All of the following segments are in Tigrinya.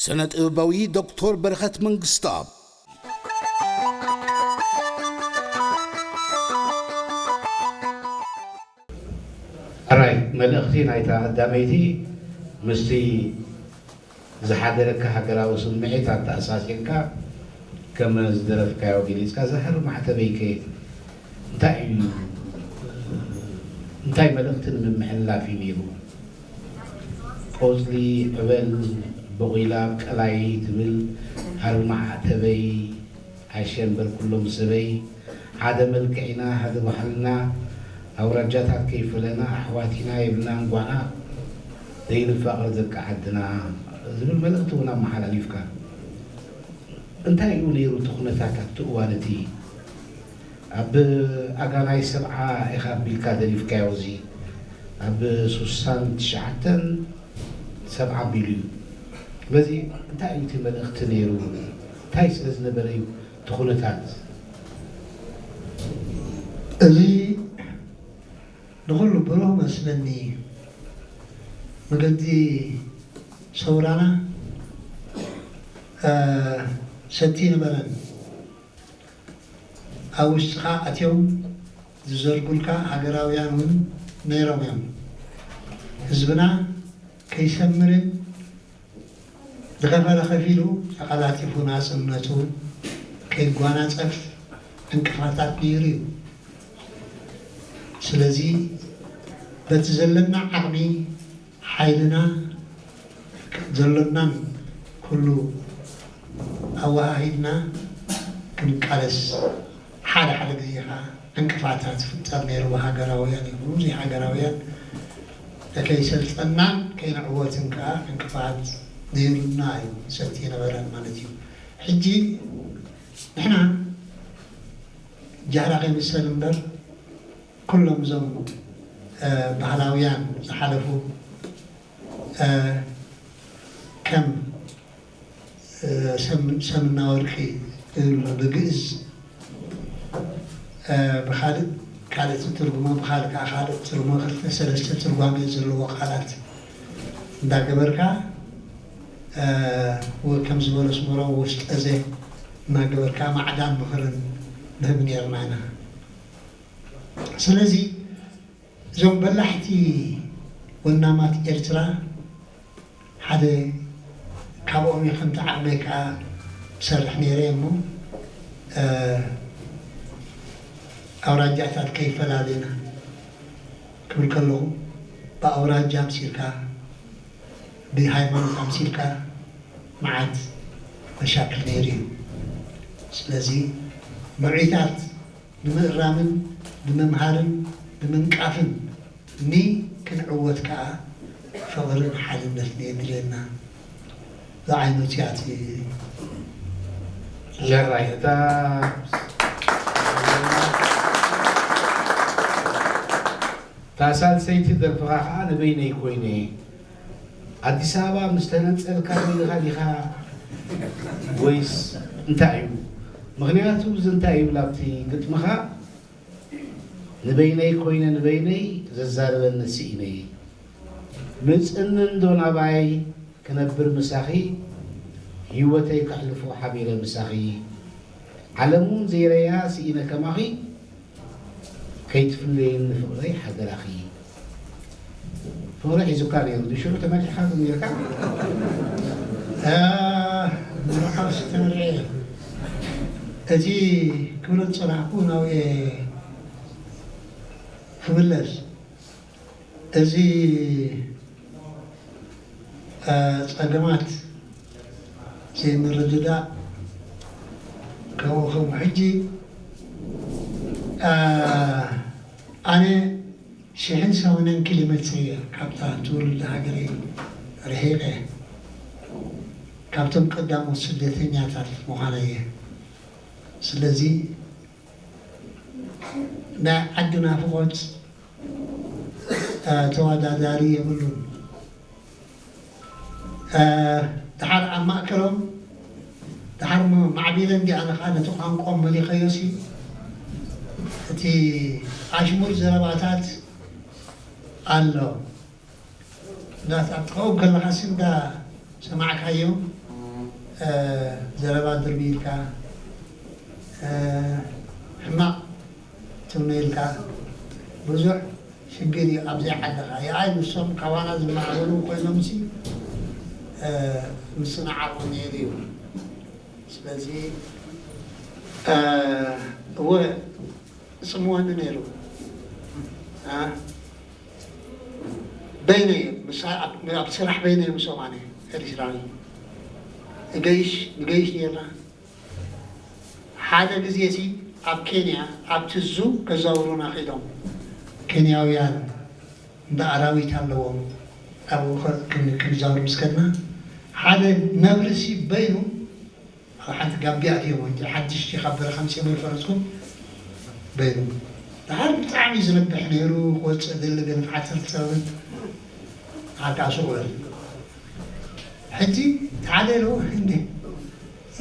ስነ ጥበባዊ ዶክተር በረኸት መንግስተኣብ። ሕራይ መልእኽቲ ናይታ ቀዳመይቲ ምስቲ ዝሓደረካ ሃገራዊ ስምዒት ኣተኣሳሲርካ ከም ዝደረፍካዮ ገሊጽካ፣ እዛ ሃርማዕ ተበይከ እንታይ እዩ፣ እንታይ መልእኽቲ ንምምሕልላፍ እዩ ነይሩ? ቆጽሊ ዕበል ቦቒላ ቀላይ ትብል ሃርማዕ ተበይ፣ ኣሸንበል ኩሎም ሰበይ፣ ሓደ መልክዕ ኢና፣ ሓደ ባህልና፣ ኣውራጃታት ከይፈለና ኣሕዋት ኢና የብልናን ጓና፣ ዘይንፋቐር ደቂ ዓድና ዝብል መልእኽቲ እውን ኣመሓላሊፍካ። እንታይ እዩ ነይሩ እቲ ኩነታት ኣብቲ እዋን እቲ? ኣብ ኣጋናይ ሰብዓ ኢኻ ኣቢልካ ደሊፍካዮ፣ እዚ ኣብ ሱሳን ትሽዓተን ሰብዓ ኣቢሉ እዩ። ስለዚ እንታይ እዩ እቲ መልእኽቲ ነይሩ? እንታይ ስለ ዝነበረ እዩ እቲ ኩነታት? እዚ ንኹሉ ብሩህ መስለኒ። መገዲ ሰውራና ሰቲ ነበረን። ኣብ ውሽጥኻ ኣትዮም ዝዘርጉልካ ሃገራውያን እውን ነይሮም እዮም። ህዝብና ከይሰምርን ዝኸፈለ ከፊሉ ተቐላጢፉ ናጽነቱ ከይጓናጸፍ ዕንቅፋታት ነይሩ እዩ። ስለዚ በቲ ዘለና ዓቕሚ ሓይልና ዘሎናን ኩሉ ኣወሃሂድና ክንቃለስ፣ ሓደ ሓደ ግዜ ከዓ ዕንቅፋታት ዝፍጠር ነይሩ። ብሃገራውያን ይኹኑ ዘይሃገራውያን ከይሰልጠናን ከይንዕወትን ከዓ ዕንቅፋት ነይሩና እዩ፣ ሰቲ የነበረን ማለት እዩ። ሕጂ ንሕና ጃህራ ከይምሰል እምበር ኩሎም እዞም ባህላውያን ዝሓለፉ ከም ሰምና ወርቂ ዝብሉ ብግእዝ ብካልእ ካልእ ትርጉሞ ብካልእ ከዓ ካልእ ትርጉሞ ክልተ ሰለስተ ትርጓሜ ዘለዎ ቃላት እንዳገበርካ ከም ዝበሎ ስመሮ ውስጠዘ እናገበርካ ማዕዳን ምኽርን ንህብ ነርና ኢና። ስለዚ እዞም በላሕቲ ወናማት ኤርትራ ሓደ ካብኦም እየ ከምቲ ዓቕመይ ከዓ ዝሰርሕ ነይረ እሞ ኣውራጃታት ከይፈላለና ክብል ከለኹ ብኣውራጃ ኣምሲልካ ብሃይማኖት ኣምሲልካ መዓት መሻክል ነይሩ እዩ። ስለዚ ምዕታት ንምእራምን ንምምሃርን ንምንቃፍን ኒ ክንዕወት ከዓ ፍቕርን ሓድነትን የድልየና። ዝዓይነቱ እያ እቲ ጀራይ እታ እታ ሳልሰይቲ ደርፍኻ ከዓ ንበይነይ ኮይነ ኣዲስ ኣበባ ምስ ተነፀልካ ኮይንካ ዲኻ ወይስ እንታይ እዩ? ምኽንያቱ እዚ እንታይ ይብል ኣብቲ ግጥምኻ ንበይነይ ኮይነ ንበይነይ ዘዛርበኒ ስኢነ ምፅኒ እንዶ ናባይ ክነብር ምሳኺ ህይወተይ ከሕልፎ ሓቢረ ምሳኺ ዓለም እውን ዘይረያ ስኢነ ከማኺ ከይትፍለየኒ ፍቕረይ ሓደራኺ። ፍቕሪ ሒዙካ ነይሩ ድሽሩ ተመሊሕካ ዝኒርካ ንርሓስ ተመሪዐ እቲ ክብረት ፅናሕኩ ናብየ ክምለስ እዚ ፀገማት ዘይምርድዳእ ከምኡ ከምኡ ሕጂ ኣነ ሽሕን ሰሙንን ኪሎ ሜትር እየ ካብታ ትውልዲ ሃገረይ ርሒቐ ካብቶም ቀዳሞት ስደተኛታት ምዃነ እየ። ስለዚ ናይ ዓዲ ናፍቖት ተወዳዳሪ የብሉን። ድሓር ኣብ ማእከሎም ድሓር ማዕቢለ እንዲ ኣነ ከዓ ነቲ ቋንቋኦም መሊኸዮ ሲ እቲ ኣሽሙር ዘረባታት ኣሎ። እንዳትኣጥኸው ከለኻሲ እንዳ ሰማዕካዮም ዘረባ ድርቢ ኢልካ፣ ሕማቕ ትምነ ኢልካ፣ ብዙሕ ሽግር እዩ ኣብዘይ ዓድኻ። የኣይ ንሶም ካባና ዝማዕበሉ ኮይኖምሲ ምስንዓቑ ነይሩ እዩ። ስለዚ እወ ጽምወኒ ነይሩ። በይነይ ኣብ ስራሕ በይነይ ምስኦም ኣነ ኤርትራዊ እገይሽ ንገይሽ ነርና። ሓደ ግዜ ሲ ኣብ ኬንያ ኣብቲ ዙ ከዛውሩና ኺዶም ኬንያውያን እንዳ ኣራዊት ኣለዎም ኣብኡ ክንዛውር ምስ ከድና ሓደ ነብሪ ሲ በይኑ ኣብ ሓንቲ ጋቢያ እትዮም ወንጀል ሓድሽቲ ካብ በረኻ ምስ የመልፈረስኩም በይኑ ድሓር ብጣዕሚ ዝነብሕ ነይሩ። ክወፅእ ዝል ግን ዓሰርተ ሰብን ዓርካ ሱቕ በል። ሕጂ ሓደ ኢሉ እንደ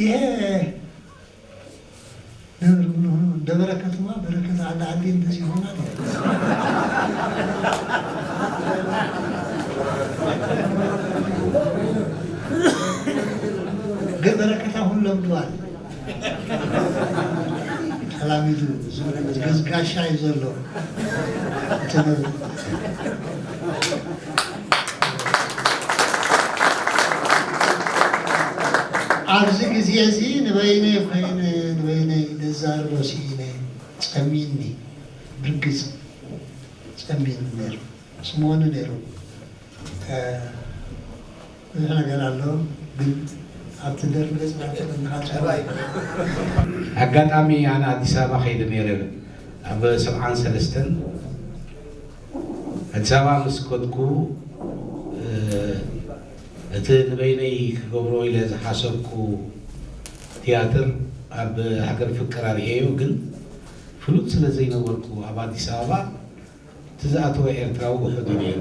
ይሄ ነብር ምን ሆኖ እንደ በረከትማ በረከት አለ አለ እንደዚህ ይሆናል። ግን በረከት አሁን ለምደዋል። ተላሚዱ ዝም ብሎ ጋሻ እዩ ዘሎ። ኣብዚ ግዜ እዚ ንበይነይ ኮይነ ንበይነይ ደዛርቦ ስኢነ ጸሚኒ ብርግጽ ጸሚኒ ነይሩ። ስምኦኒ ነይሩ። ብዙሕ ነገር ኣሎ ግን ኣብቲ ደርፊ ገጽ ናብቲ እንሃጽ ኣጋጣሚ ኣነ ኣዲስ ኣበባ ከይደ ነይረ ኣብ ሰብዓን ሰለስተን ኣዲስ ኣበባ ምስ ከድኩ እቲ ንበይነይ ክገብሮ ኢለ ዝሓሰብኩ ትያትር ኣብ ሃገር ፍቅር ኣርእየዮ ግን ፍሉጥ ስለ ዘይነበርኩ ኣብ ኣዲስ ኣበባ እቲ ዝኣተወ ኤርትራዊ ውሑድ እዩ ነይሩ።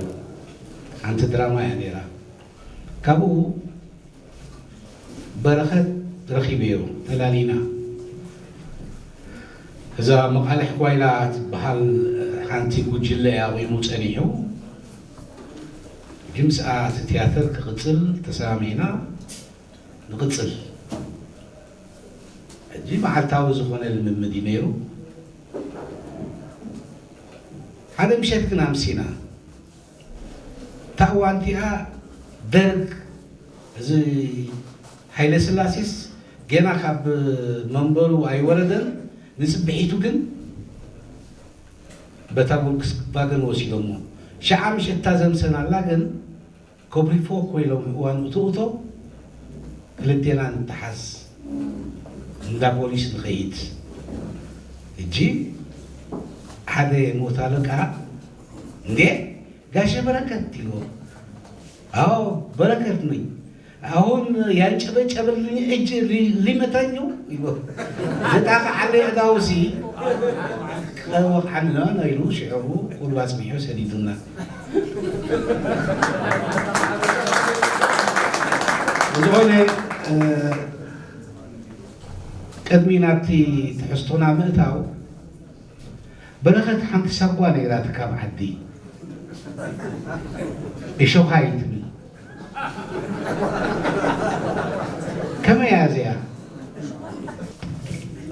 ሓንቲ ድራማ እያ ነይራ። ካብኡ በረኸት ረኺበዮ ተላሊና። እዛ መቓልሕ ጓይላ ትበሃል ሓንቲ ጉጅለ ኣቑሙ ጸኒሑ። ሕጂ ምስኣ እቲ ትያትር ክቕጽል ተሰማሚዕና ንቕጽል። ሕጂ መዓልታዊ ዝኾነ ልምምድ እዩ ነይሩ። ሓደ ምሸት ግን ኣምሲና። እታ እዋን እቲኣ ደርግ እዚ ሃይለ ስላሴስ ገና ካብ መንበሩ ኣይወረደን። ንጽብሒቱ ግን በታ ቮልክስቫገን ወሲዶሞ። ሸዓ ምሸት እታ ዘምሰናላ ግን ኮብሪፎ ኮይሎም እዋን እትእቶ ክልቴና ንተሓዝ እንዳ ፖሊስ ንኸይድ። እጂ ሓደ ሞት ኣለቃ እንዴ ጋሸ በረከት ይልዎ። አዎ በረከት ነኝ። አሁን ያንጨበጨበልኝ እጅ ሊ- ሊመታኝ ነው ይልዎ። ልጣፍ አለ ያዳውሲ ቀወቅ ዓንና ነው ይሉ ሽዕሩ ቁልባጽ ሚሑ ሰዲዱና። ዝኾነ ቅድሚ ናብቲ ትሕዝቶና ምእታው በረኸት ሓንቲ ሳጓ ነይራት ካብ ዓዲ እሾኻ ይትብል ከመይ እያ እዚኣ?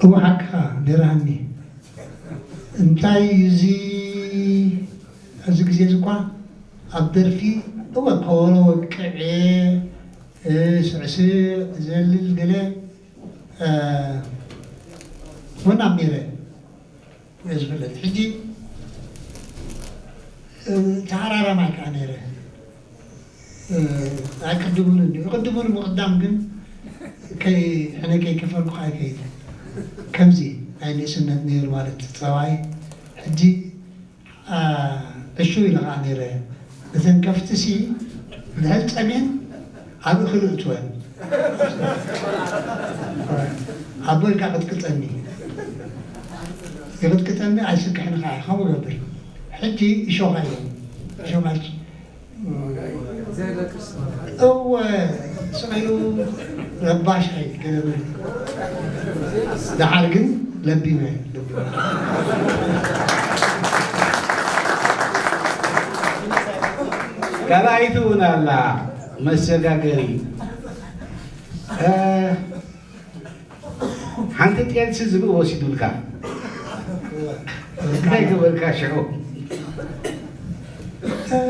እወ ሓቅኻ ነይራኒ። እንታይ እዚ ኣብዚ ግዜ እዚ እኳ ኣብ ደርፊ እወ ከበሮ ወቅዐ ስዕስዕ ዘልል ገለ እውን ኣብ ነይረ እየ ዝፍለጥ። ሕጂ ተሃራራማይ ከዓ ነይረ ኣይቅድሙን እንዲ ቅድሙን ምቕዳም ግን ሕነ ከይከፈልኩ ኣይከይድ ከምዚ ናይ ንእስነት ነይሩ ማለት ፀባይ ሕጂ ዕሹ ኢለ ከዓ ነይረ እተን ከፍትሲ ድሕር ፀሜን ኣብ እኽሊ እትወን ኣቦይ ከዓ ቅጥቅጠኒ ይቅጥቅጠኒ ኣይስክሕን ከዓ ከምኡ ገብር ሕጂ እሾኻ እዮም እሾኻ እወ ስቕ ኢሉ ረባሻይ ገለ ደሓር ግን ለቢመ ካልኣይቲ እውን ኣላ መሰጋገሪ ሓንቲ ጤልሲ ዝብኢ ወሲዱልካ እንታይ ገበርካ ሽዑ?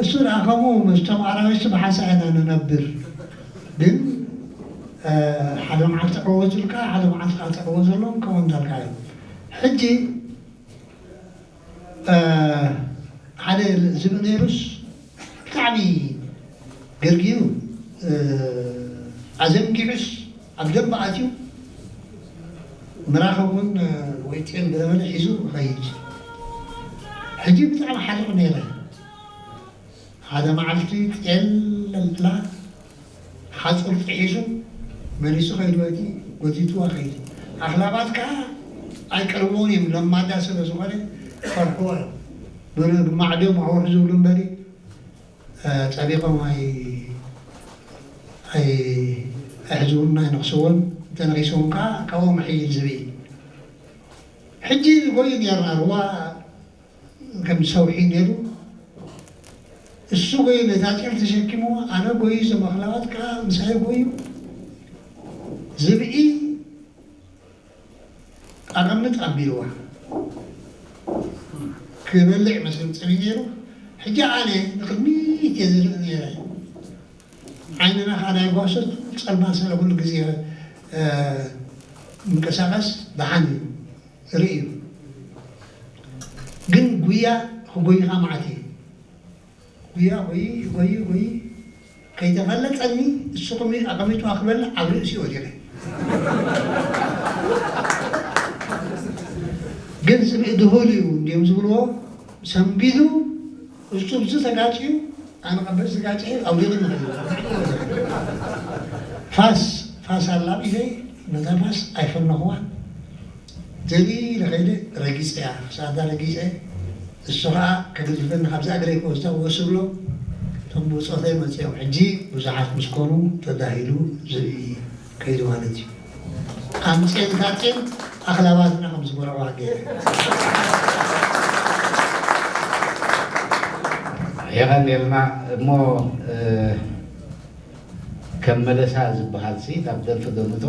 እሱ ደኣ ከምኡ ምስቶም ኣራዊት ብሓንሳእ ኢና ንነብር። ግን ሓደ መዓልቲ ዕወት ኢልካ ሓደ መዓልቲ ከዓ ትዕወ ዘሎም ከምኡ እንዳልካ እዮም። ሕጂ ሓደ ዝብኢ ነይሩስ ብጣዕሚ ገርጊሩ ኣዘንጊዑስ ኣብ ደንበ ኣትዩ ምራኸ እውን ወይ ጤል ገለመለ ሒዙ ይኸይድ። ሕጂ ብጣዕሚ ሓልቕ ነይረ። ሓደ መዓልቲ ጤል ለላ ሓፁር ጥሒሱ መሊሱ ከይዱ በቲ ጎቲትዋ ከይዱ። ኣኽላባት ከዓ ኣይቀርብዎን እዮም ለማዳ ስለ ዝኾነ ይፈርሕዎ እዮም። ብማዕዶም ኣውርሑ ዝብሉ እምበሪ ጸቢቖም ኣይ ኣይ ኣይሕዝውን ኣይነኽስዎን። እንተነኺስዎም ከዓ ካብኦም ይሕይል ዝብኢ። ሕጂ ንጎዩ ነርና ርዋ ከም ሰውሒ ነይሩ። እሱ ጎዩ ነታ ጤል ተሸኪምዎ ኣነ ጎዩ እዞም ኣኽላባት ከዓ ምሳይ ጎዩ። ዝብኢ ኣቐምጥ ኣቢልዋ ክበልዕ መስል ፅብኢ ነይሩ። ሕጂ ኣነ ንቕድሚት እየ ዝርኢ ነይረ። ዓይንና ከዓ ናይ ጓሶት ፀልማት ስለ ኩሉ ግዜ ምንቅሳቐስ ደሓን እዩ ርእዩ። ግን ጉያ ክጎይኻ መዓት እዩ። ጉያ ጎይ ጎይ ጎይ ከይተፈለጠኒ እሱ ኣቐሚጡ ክበልዕ ኣብ ርእሲኡ ወዲቐ። ግን ዝብኢ ድሁል እዩ እንዲዮም ዝብልዎ ሰንቢዱ እሱ ብዚ ተጋጭዩ ኣነ ቀበል ዝጋጭ ኣውዲቕኒ ፋስ ፋስ ኣላ ኣብ ኢደይ ነዛ ፋስ ኣይፈነኽዋን። ደሊ ኢለ ከይደ ረጊፀያ ክሳዳ ረጊፀ እሱ ከዓ ከግድፈኒ ካብዛ እግረይ ክወስዳ ወስ ብሎ እቶም ብፆተይ መፅኦም ሕጂ ብዙሓት ምስ ኮኑ ተዳሂሉ ዝርኢ ከይዱ ማለት እዩ። ኣምፅኤን ታፅኤን ኣኽላባትና ከም ዝበልዕዋ ገይረ። የቐንየልና እሞ ከም መለሳ ዝበሃል ሲ ናብ ደርፊ ደምቶ